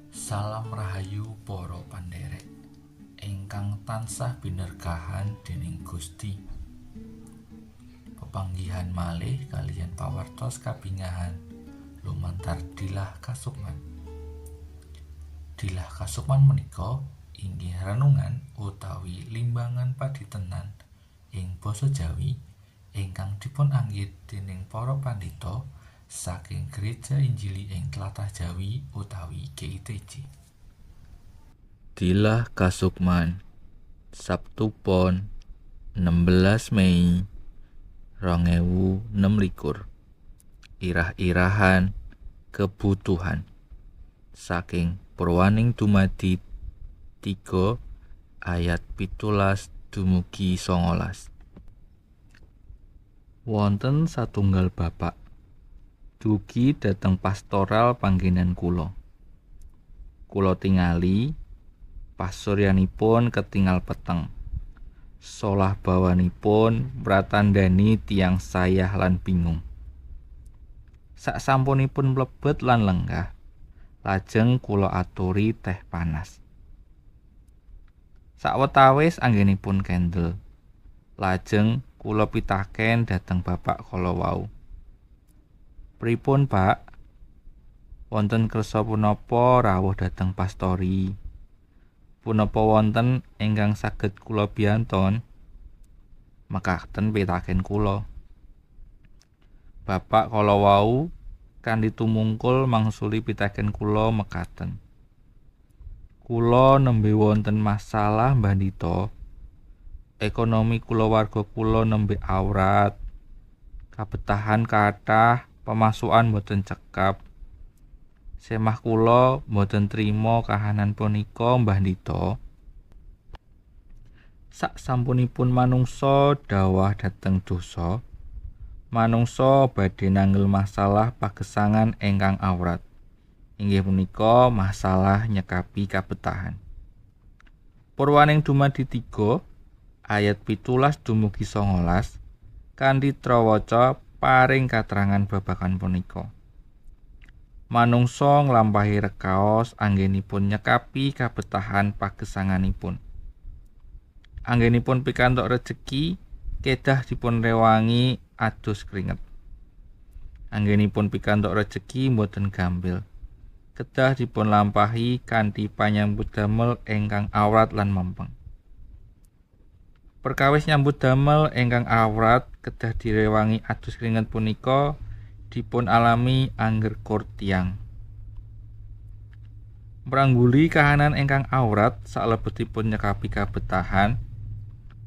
Salam rahayu para pandherek ingkang tansah binerkahan dening Gusti. Pepanggihan malih kaliyan pawartos kabingahan lumantar Dilah Kasukman. Dilah Kasukman menika inggih renungan utawi limbangan padintenan ing basa Jawi ingkang dipun anggit dening para pandhita saking Gereja Injili ing Tlatah Jawi utawi GITJ. Dilah Kasukman, Sabtu Pon 16 Mei 2026. Irah-irahan kebutuhan saking Purwaning Dumadi 3 ayat 17 dumugi 19. Wonten satunggal bapak dugi dhateng pastoral panggenan kula. Kula tingali pasuryanipun ketingal peteng. Solah bawanipun mratandani tiyang sayah lan bingung. Saksampunipun mlebet lan lenggah, lajeng kula aturi teh panas. Sawetawis anggenipun kendel, lajeng kula pitaken dhateng bapak kala wau. Pripun, Pak? Wonten kersa punapa rawuh dhateng pastori? Punapa wonten ingkang saged kula biyanton? Mekaten pitaken kula. Bapak kala wau kanthi tumungkul mangsuli pitaken kula mekaten. Kula nembe wonten masalah Mbah Dito. Ekonomi kulawarga kula nembe awrat. Kabetahan kathah, pemasukan boten cekap. Semah kula boten trima kahanan punika Mbah Dito. Saksampunipun manungsa dhawah dhateng dosa, manungsa badhe nanggel masalah pagesangan ingkang awrat. Inggih punika masalah nyekapi kabetahan. Purwaning Dumadi 3 ayat 17 dumugi 19 kanthi trawaca paring katrangan babagan punika. Manungsa nglampahi rekaos anggenipun nyekapi kabetahan pagesanganipun. Anggenipun pikantuk rejeki kedah dipun rewangi adus kringet. Anggenipun pikantuk rejeki mboten gampil. Kedah dipun lampahi kanthi panyambut damel ingkang awrat lan mempeng. Perkawis nyambut damel ingkang awrat kedah direwangi adus kringet punika dipun alami angger kur tiyang. Mrangguli kahanan ingkang awrat salebetipun nyekapi kabetahan,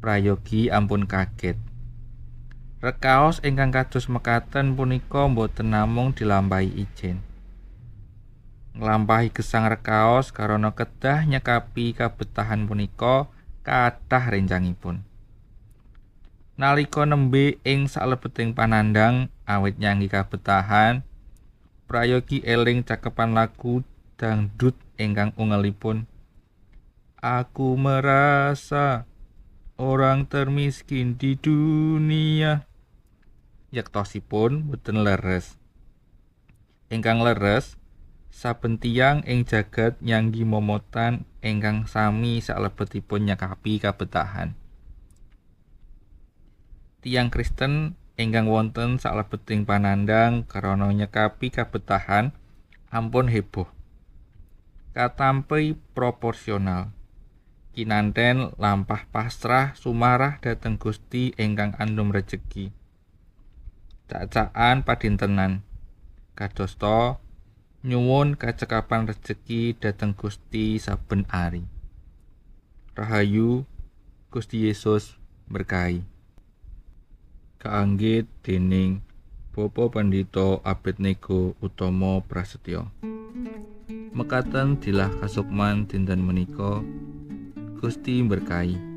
prayogi ampun kaget. Rekaos ingkang kados mekaten punika mboten namung dilampahi ijen. Nglampahi gesang rekaos karana kedah nyekapi kabetahan punika kathah rencangipun. Nalika nembe ing salebeting panandhang awit nyanggi kabetahan, prayogi eling cakepan lagu dangdut ingkang ungelipun Aku merasa orang termiskin di dunia. Yektosipun boten leres. Ingkang leres, saben tiyang ing jagat nyanggi momotan ingkang sami salebetipun nyekapi kabetahan. Tiyang Kristen ingkang wonten salebeting panandhang karana nyekapi kabetahan ampun heboh. Katampi proporsional. Kinanten lampah pasrah sumarah dhateng Gusti ingkang andum rejeki. Cak-cakan padintenan. Kadosta nyuwun kacekapan rejeki dhateng Gusti saben ari. Rahayu, Gusti Yesus berkahi. Kaanggit dening Bapak Pandhita Abednego Utomo Prasetyo. Mekaten Dilah Kasukman dinten menika. Gusti berkahi.